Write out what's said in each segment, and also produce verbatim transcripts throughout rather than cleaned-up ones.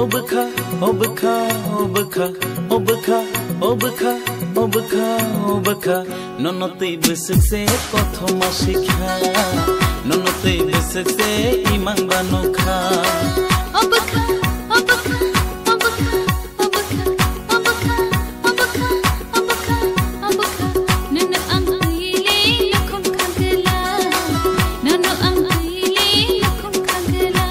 Obwkha, obwkha, obwkha, obwkha, obwkha, obwkha, obwkha. Nono twi bwswk se kothoma sikha. Nono twi bwswk se imang ba nokha. Obwkha, obwkha, obwkha, obwkha, obwkha, obwkha, obwkha, obwkha. Nono ang twi le lokhom khagwla. Nono ang twi le lokhom khagwla.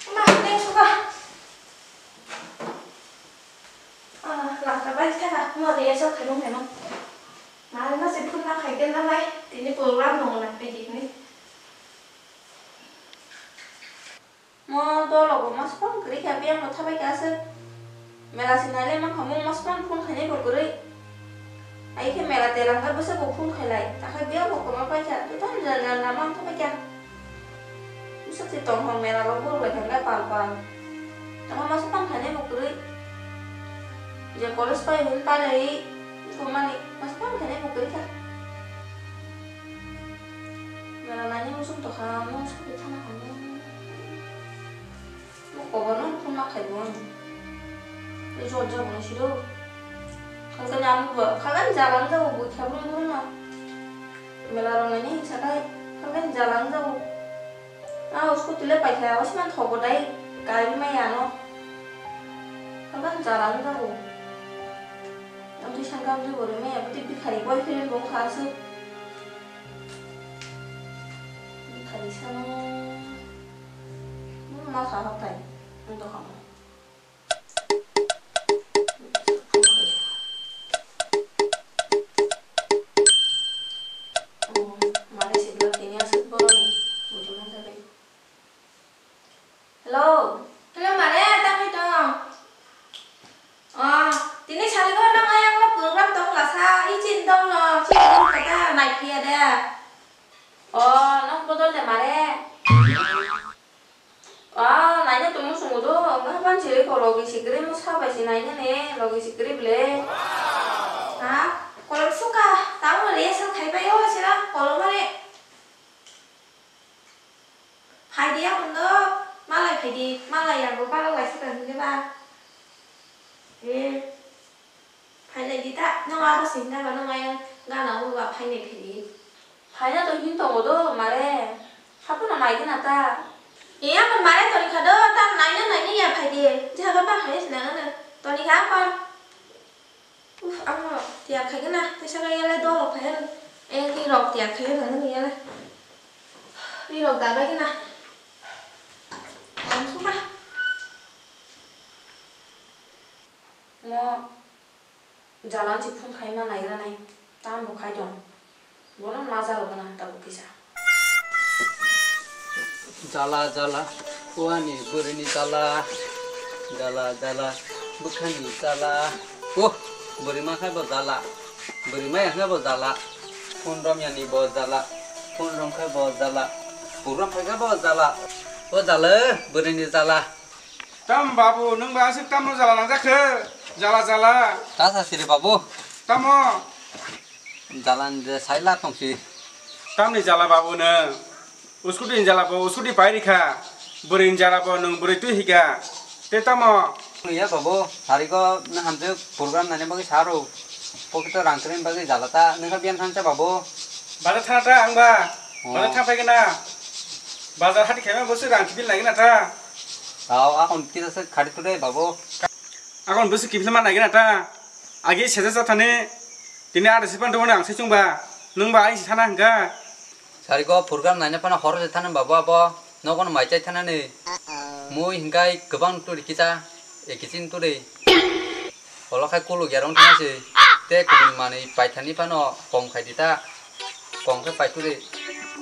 Ama, thanks, Suka. Ah, langka bai thaka, mo rehearsal khaimung khaimung. Mane no se phunna khai den na lai, tini program dong na pedi ni. Mo dolo bo mas phone kri kha, biang bo thabai kha se. Mela se nai le man kha, mo mas phone phone khai nai bo kwrwi. Ai khe mela terang kha bwsa bo phone khai lai. Ta kha biang bo kwma pai kha, to tam jan jan na man thabai kha. Bwswk se tong hwn mela rok borok bai thangkhe pal pal. Tamo masa tong khainai bo kwrwi. Je college pai hwn pai lai thumani masa tong khainai bo kwrwi kha. Mela nainai muchung tongkha, mung sabi thana khainai. Mo koborno phone ma khaibo ang. Jor jor no siro. Khalkani amo bo, khalkani jalang jago bo khabrum brum no. Mela rok nainai hinsa khai, khalkani jalang jago. Ah, scooty le paikha, o siman thogo dai, gari maya no. Haban jalang jago. Amtwi sangkang twi bori maya, amtwi bikhari boyfriend bo wngkha aswk. Bikhari sano. Ma kha hatai, ang tokha mo. Hello. Hello, mare, tamo tong. Ah, tini saligo nang ayang lo program tong lasa, ichin tong lo, chin tong kata, nai phiya de. Oh, nang bodol de mare. Ah, naina tongmo chwngbo do, wngkha panchiri ko logi sikri mo sabai si naina ne, logi sikri ble. Ha, kolom suka, tamo re sa khai bai o sira, kolom mare. Phai di akhon do, malai phai di, malai yago karo lai suka hinle ba. Eh. Phailai di ta, nung abo sing na ba nung ayang gana o ba phainai phai di. Phaina to hin tongo do, mare. Haphano nai di na ta. E, amo mare toni kha do, ta naina naina ya phai di. Jaga ba hai sina na. Toni kha amo. Uf, amo tiya khai na, tesa ga yale do phai. E, ni rok tiya khai na ni yale. Ni rok da ba na. Ang suma. Mo jalan si phone khai ma naigra nai, tam bo khai tong. Bono ma jalo gana tabuk kisa. Jala, jala, o ani bwrwini jala. Jala, jala, bwkhani jala. O, bwrwi ma khai bo jala. Bwrwi ma ya khai bo jala. Phone rom yani bo jala. Phone rom khai bo jala. Program khai khai bo jala. O jala, bwrwini jala. Tam babu, nwng ba aswk tamno jala nangjakhe? Jala, jala. Ta sa siri babu. Tamo? Jala ni je saila tongsi. Tamni jala babu nwng? Uskuti ni jala bo uskuti pai rikha. Bwrwi ni jala bo nwng bwrwi twi hika. Te tamo? Iya babu, sarigo nwng hamjwk program nani bagwi saro. Pocket o rang kwrwini bagwi jala ta. Nwng kha biyan thansa babu. Bazar thana ta ang ba? Oh. Bazar thang phai gana. Bazar hati khaima bosi rang kiphil nai gana ta. Tao, akon kisa se khadi tu dai babu. Akon bosi kiphil ma nai gana ta. Agi seja sa thani. Tini ada sipan tu ang se chungba. Nwng ba ai sana hingka. Sarigo program naina pana horo se thana babu abo. Nogono mai chai thana ni. Mui hingkai kwbang turi kisa. Ekichin turi. Olo khai kuluk yarong thangsi, te kubun manwi paithani phano kom khai di ta, kom khe paituri,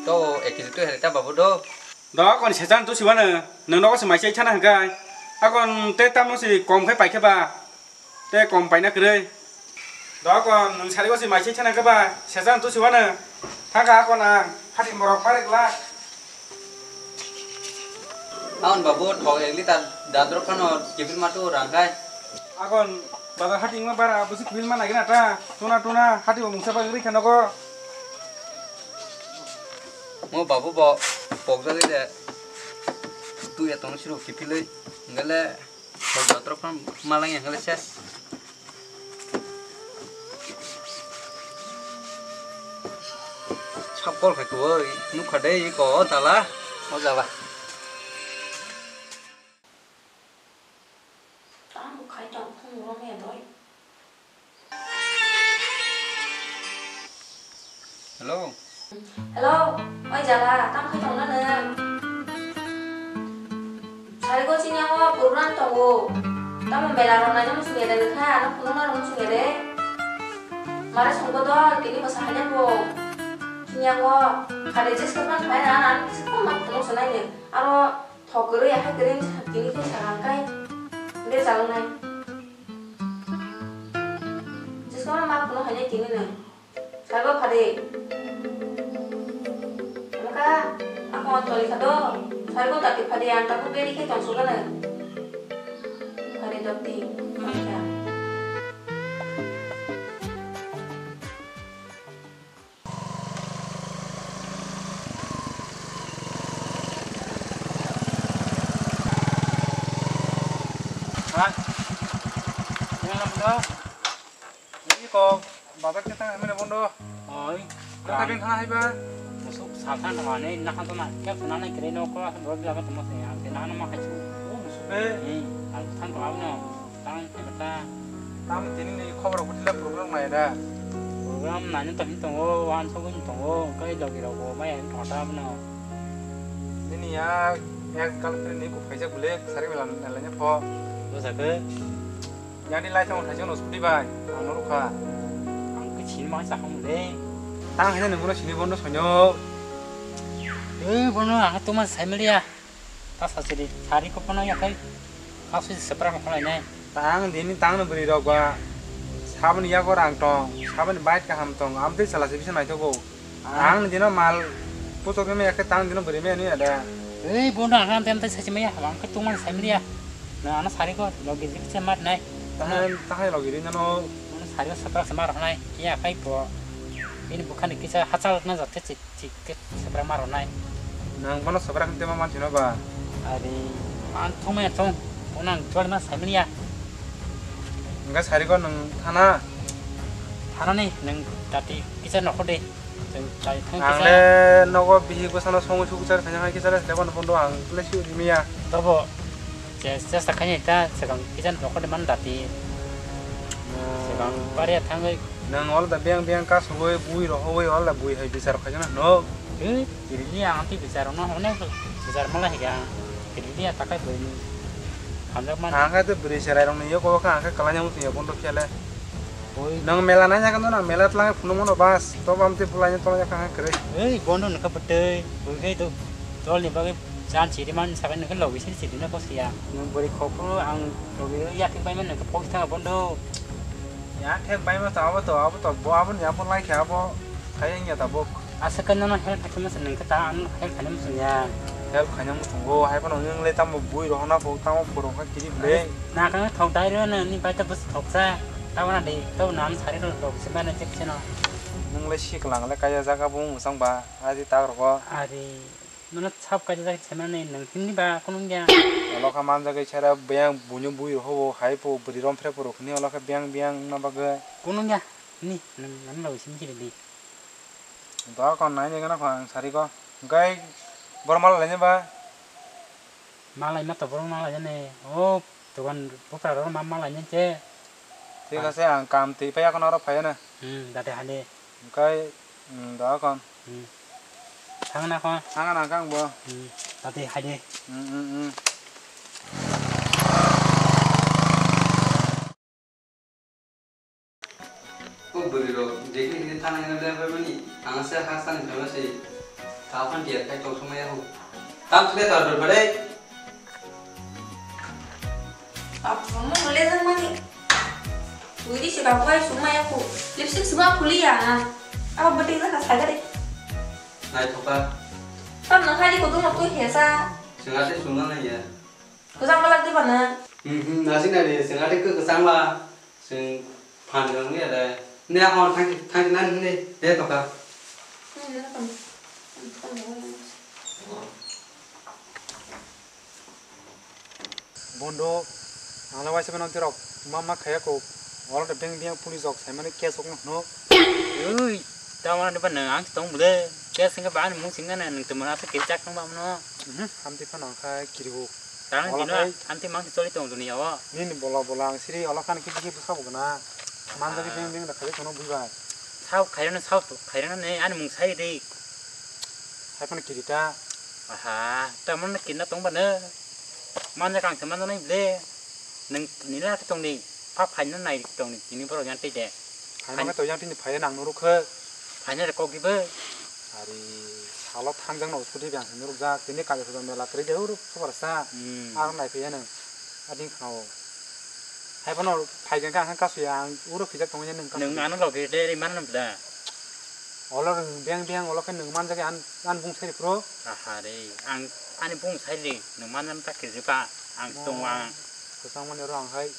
to ek kg twi hai ta babu do. Do kon sejan tu sibano, nwng nogo se mai chai thana hwnkhe, akon te tamo se kom khe paikhe ba, te kom paina kwrwi. Tokon nwng sari gosi mai se chana khe ba, sejang tu siwano. Thangkha akon ang, hati morok pare glak. Aun babu, thok ek liter dadrok phano kiphil ma tu rang kai. Akon bazar hati wngma bara, busi kiphil ma nai gana ta. Tuna tuna, hati bo mungsa bagwi rikha nogo. Mo babu bo pokjagwi de. Tu ya tong siru kiphilwi. Ngale. Jotrok phano malang yang le ses. Sap kol khai kuwi nukha de iko tala. O jala. Tamo khai tong phung rom ya doi. Hello. Hello, oi jala, tamo khai tongna nwng? Sarigo chini yango program tongo. Tamo mela rok naina muchung ya de nokha, ano phunukna rok muchung ya de. Mare songbo dol, tini bo sahaina bo. Chini yango, khade jesko phano phai na, ano jesko ma phunuk sanai de. Aro thok kwrwi, ahai kwrwi tini khe sahang kai. Be jalnai. Jesko ma phunuk hainai tini nai. Sarigo phadi. Amaka, ako toli khado. Sarigo dati phadi ang taku beri khe tong sugana. Phadi dati. Amaka. Ha? Ini lamdo. Ini ko, bazar kita kami na bondo. Oi. Kau tapi yang kena hai ba? Musuk saltan mana? Nah, tu nak, kau tu nana kira no kau, bro bilang tu masih yang, nana makai tu. Oh, musuk be. Hmm, aku tan tu apa no? Tang, kata. Tam tini ni khobor aku tidak program nai da. Program nai tu hin tongo, wan so hin tongo, kai jogi rok bo, mai hin thota no. Nini ya, ya girlfriend ni ku phaijak bule, sari bela nalanya pho. Bo sakhe? Yang di lai thang thajak no scooty bai, ang no rukha. Ang ke chini ma sa hong le. Tang hene nungguno sini bondo sonyo. Eh, bono ang tu ma sai meliya. Ta sasiri, sari ko pono yakai. Kasu sepra ko khonai nai. Tang dini tang no bwrwi rok ba. Saboni yago rang tong, saboni bike kaham tong, amtwi sala se bisa naithogo. Ah. Ang dino mal puchok me yakai tang dino bwrwi me ani ada. Ei bondo ang tem tai sasi maya, ang ke tungman sai maya. Na ana sari ko logi dik se mat nai. Tahan tahan logi ri nano. Sari ko sepra se mar nai. Yakai po. Ini bukan kisa hachal na jat se. Chik ke sabra ma rwnai. Nwng bono sabra hwn tei ma manthino ba? Ari, man thung maya thung. Bono ang chual ma sai manya. Hwnkhe sari ko nwng thana? Thana ni nwng dati kisa nokho de. Chwng chai thung kisa. Ang le nogo bihik bwsano songwi sukchar khaina hai kisa le bono bondo ang le sui maya. Tobo. Che-, chesta khainai ta swkang kisa nokho de man dati. Swkang pariya thangwi. Nwng ol da biyang biyang kasugwi bui rohogwi ol da bui hai bichar khaijana hwno. Twi, twi rili ang twi bichar rokno hwnwi bichar mala higa. Twi rili ya takai bwrwini hamjak man. Ang khe twi bwrwi cherai rokni yogo khe ang khe kwlaina muchung ya bondo phiya le. Oi. Nwng mela naina khe nwng mela twlang phunukmano bas. Tobo amtwi bwlaino tongya kha ang khe kwrwi. Ei, bondo nokha bwtwi. Bwrwi khe to dolni bagwi chan chiriman sabai nokhe logi siri chirino kosiya. Nwng bwrwi khokphuru ang logi yathik baimani nokhe pokthang bondo. Yathik baima to abo to, abo to, bo aboni abo lai khe abo khai wngya tabuk. Aswk khe nono help khaima se nokhe ta ano help khaina muchungya. Help khaina muchungo, hai phano nwng le tamo bui rohorna bo tamo phwrwng kha kiri ble. Nakhe thok dai rw nini bai ta bwswk thoksa. Tabana de, tabo nan sari rw rok se mane chek seno. Nwng le siklang le kaya jaga bo mwchang ba, aji tak rogo. Ari, nono sab kaisa jaga se mane nwng tini ba kunu wngya. Olo kha man jaga isara biyang buino bui rohobo, hai po bwrwi rom phre po rok hini olo kha biyang biyang wngna bagwi. Kunu wngya, ni, nwng, nwng rw se mchiri di. Doa kon nai nai gana kho ang sari ko. Hwnkhe boro malai lainai ba? Malai ma to boro malai jani. O dogan bupra rok ma malai nai che. Thik ase, ang kam twi phai yakho norok phai ano. Hmm, dati hali. Hwnkhe, hmm, doa kon. Hmm. Thang na kho. Thang na kang bo. Hmm, dati hali. Hmm, hmm, hmm. O bwrwi rok jekhe tini thana hino le pai mani, ang se ha sani phema se ta phan tiya khai tong songma yahu. Tam sile tor tor bare. Ap mo le jang mani. Widi si babu ai suma ya ku. Lipstick suma kuliya. Abo bati na ka sagare. Naithoka. Tam nang hari ko dum tu hesa. Sengate suma na ya. Kusang malak di mana? Hmm, hmm, nasi na de sengate ke kesang la. Seng phan jong ya de. Ne ako thang thang nan ne de toka. Hmm, ne kam. Bondo, ang le waisa mano tirok, ma ma khaya ko, oro de beng beng police rok sai mani case rok no hino. Ui, ta wana de ba nang ang tong bule, case hingke ba ani mung singna nang tong mana se case jak tong ba mano. Mhm, hamti phano ang kha kiri huk. Tang ola dino, khai amti mang choli tong dunia o. Nini bola bola ang siri ola khan kiri kiri bwsa bo gana. Manjari beng beng da khaya kono bui bai. Sao khairano sao khairano ne ani mung sai de. Hai phano kiri ta. Aha, ta mano kiri na tong ba ne. Manja kang se manja nai ble. Nang nila ke tong ni. Pha phaina nai tong ni. Tini borok yang tei de. Phaina ke to yang tini phai nang nuru khe. Phaina re kok dibe. Ari salo thangjak no scooty bang nuru jak. Tini kali khe mela kri de uru super sa. Hmm. Ar nai phi nang. Ading khao. Hai bono phai khe ang kasu ya ang uru khijak tong ni nang kasu. Nang ano logi de ri man nang bla. Olo rwng beng beng olo khe nwng manjak ya an, an bung sai phuru. Aha re, ang ani bung sai di, nwng manjak ta kiri pa, ang tongo ang. Kwchang mani oro ang hai.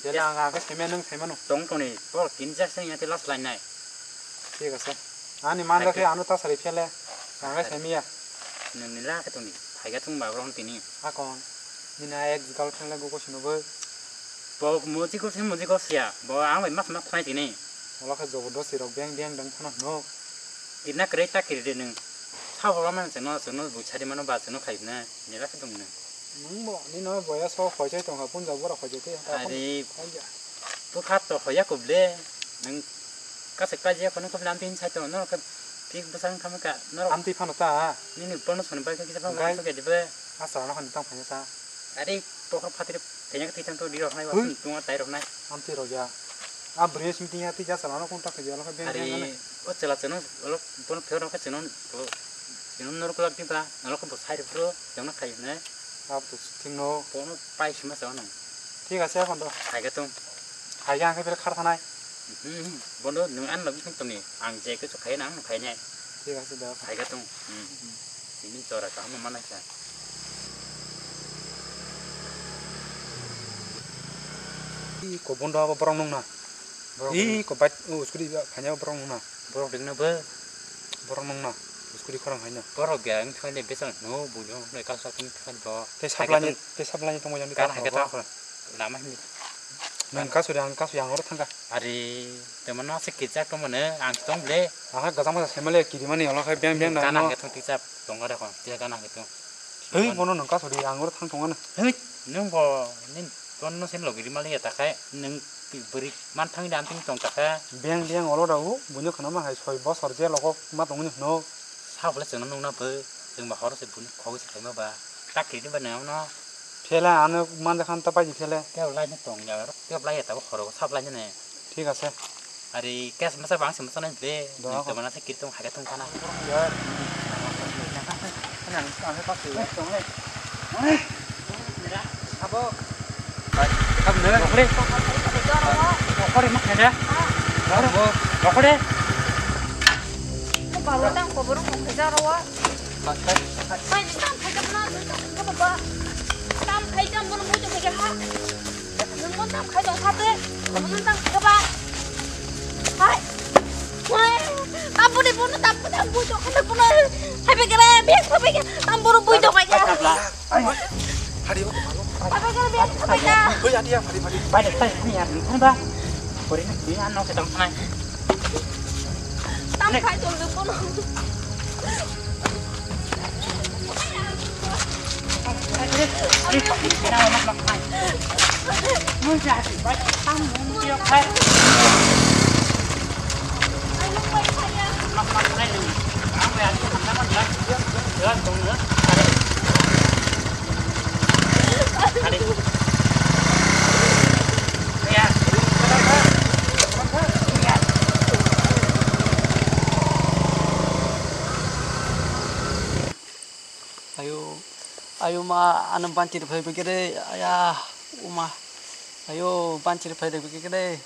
Bele ang ang khe saimaya nwng saimano. Tong toni, bor tin jak seng ya te last line nai. Thik ase. Ani manjak khe ano ta sari phele. Ang khe saimaya. Nwng ni la khe toni, phai ga tung ba bro tini. Akon. Nini ex girlfriend le gugo sino bo. Bo moji ko se moji ko sia. Bo ang bai mas mas thai tini. Ola khe jobodosti rok beng beng dang phano hino. Kirna kwrwi ta kiri de nwng. Sabo lama chwngno chwngno buchari mano ba chwngno khaibna nera khe dong nwng. Nwng bo nino boya so khoichai tongkha punjak borok khoichai tei. Ari bukha to khoya kuble nwng kasek kaji ya kono kuble amti hinsai tongo norok khe pik bwsang khamaka norok. Amti phano ta. Nini bono soni bai khe kisa phano asok edibe. Aswrano hwnwi tong phaina sa. Ari pokhor phatri thainya khe thaitam to ri rok nai wasung tunga tai rok nai. Amtwi rok ya. A bwrwi simi tiya twi jasa lano kung tak khe jalo khe beng beng. Ari o chwla chwno olo bono pheo rok khe chwno chwno norok lak diba olo khe bo sai rok bro jongno khai hwnwi. Abo to thik no. Bono pai sima sa ono. Thik ase ekhon to. Hai khe tong. Hai khe ang khe bele khar thanai. Hmm, bono nwng ano bising tongni ang je khe khai nang khai nai. Thik ase da. Hai khe tong. Hmm. Tini jora kaham mana kha. Ih, ko bondo abo borok nung na. Borok ih, ko bike, oh, scooty ba, phanya borok nung na. Borok ding na bo. Borok nung na. Scooty khorang hai na. Borok ya, ang thani besang no, bu jong, no, ka sa king thani bo. Te supply ni, te supply ni tongmo jang ni. Kana hai ka ta ko. Lama hindi. Nang ka suri, ang ka suri, ang oro thangka. Ari, te mano se kijak tong mane, ang tong ble. Aha, gajang masa semale, kiri mani, olo khai beng beng na. Kana hai ka tong tijak, tong ore kon, tijak kana hai ka tong. Hei, bono nang kasuri, ang oro thang tongano. Hei, nwng bo, nini bono sen logi rimali ya takhai, nwng bwrwi man thangwi da amtwing tong takhai. Beng beng olo rao, buino khana ma hai soi bosor je logo ma tongmani hwno. Sa bole chwngno nungna bo, chwngba horo se buino khogwi se khaima ba. Ta kiri ba nang no. Phela ano manja khan ta paidi phela. Tei lai no tong ya, tei lai ya ta horo sa lai ne. Thik ase. Ari kes masa bang se masa nai ble. Doha. Te mana se kiri tong haga tong kana. Ya. Nang ang ka se. Abo. Abo ne. Okore. Okore ma khaja. Abo. Okore. Ko balo tang ko borong ko khaja ro wa. Pai ni tang khaja na, tang khaja ba. Tang khaja mo mo khaja ha. Nwng mon tam khai tong sate, nwng mon tam khai ba. Hai. Wah, tam budi bono tam tam bui tong khai bono. Hai be gele, be khai be. Tam bono bui tong khai. Hari aku malu. Hai be gele, be khai be. Oi, adi ya, hari hari. Bai dai, bai ni ya, ni ba. Kori ni ni ano ke tong khai. Tam khai tong de bono. Ayo, ayo ma, ano banchir phai bikire, aya, uma, ayo, banchir phai bikire.